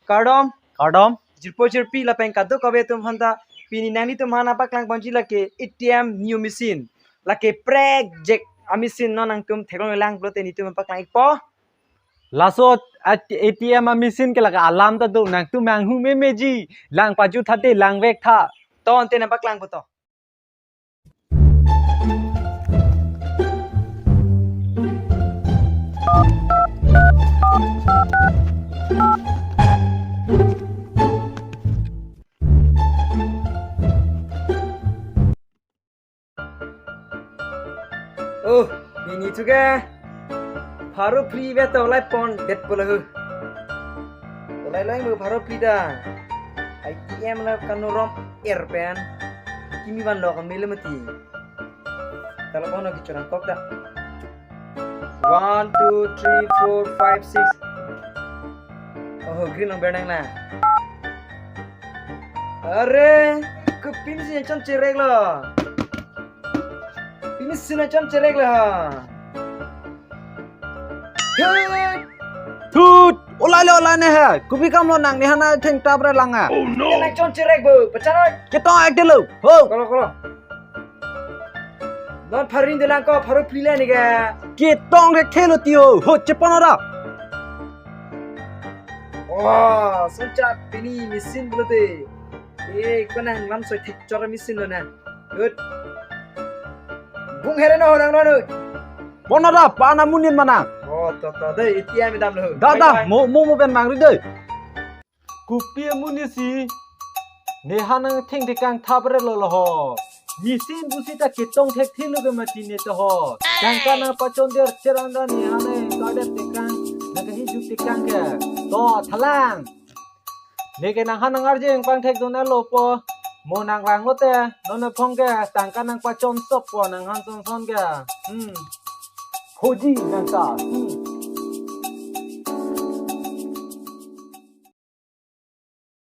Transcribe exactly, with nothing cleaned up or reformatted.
Kardom. Kardom. Jirpo jirpi lapen kadokave atum aphanta pini nanglitum aphan nangpaklang ponji lake A T M new machine. Lake prek jek a-machine, non nangtum theklonglelang pulote nelitum nangpaklang-ikpo. Laso A-, A T M a-machine ke lake alam ta do, nangtum manghu memeji, lang pajut tha de, lang vek tha. To ante nangpaklangpo to. Oh, pini thu ke pharo phli ave to, lai pondetpo lo ho. Lai lai mo pharo phli ta. A T M la kanorom er pen. Kimi vanlo kami le mati. Telepon lagi curang kok ta. One, two, three, four, five, six. Oh, green number nang na. Are, kopi machine choncherek lo. Kopi machine choncherek lo. Thut. Thut. Olai lo, olai ne ha. Kopi kam lo nang, ne hana thengtap re lang ha. Oh no. Nang choncherek bo, pachanoi. Ketong ek de lo. Ho. Kolo, kolo. Non pharo hini dolang ko, pharo phli le neke. Ketong thekthe lo ti ho. Ho, chepon ora. Oh, soncha pini machine pulote. Eh, ko nang lam soi thekchor machine lo na. Good. Bung here no, nang no. Pon ora, pa na munin mana. Oh, to, to, de, A T M dam lo. Da, da, mo, mo, mo pen mangri de. Kopi amonit si, ne hana thengtekang thap re lo lo ho. Machine pusi ta ketong thekthe lo ke mati ne to ho. Tangka nangpachon der cherang da ne hana kadet tekang, nang kahi juk tekang ke. To, thalang. Neke nang hana ngarje nangpangthek dun alo po. Mo nang rang lote, non aphong ke, tangka nangpachon sok po, nang han son son ke. Hmm. Hoji nang ta. Hmm.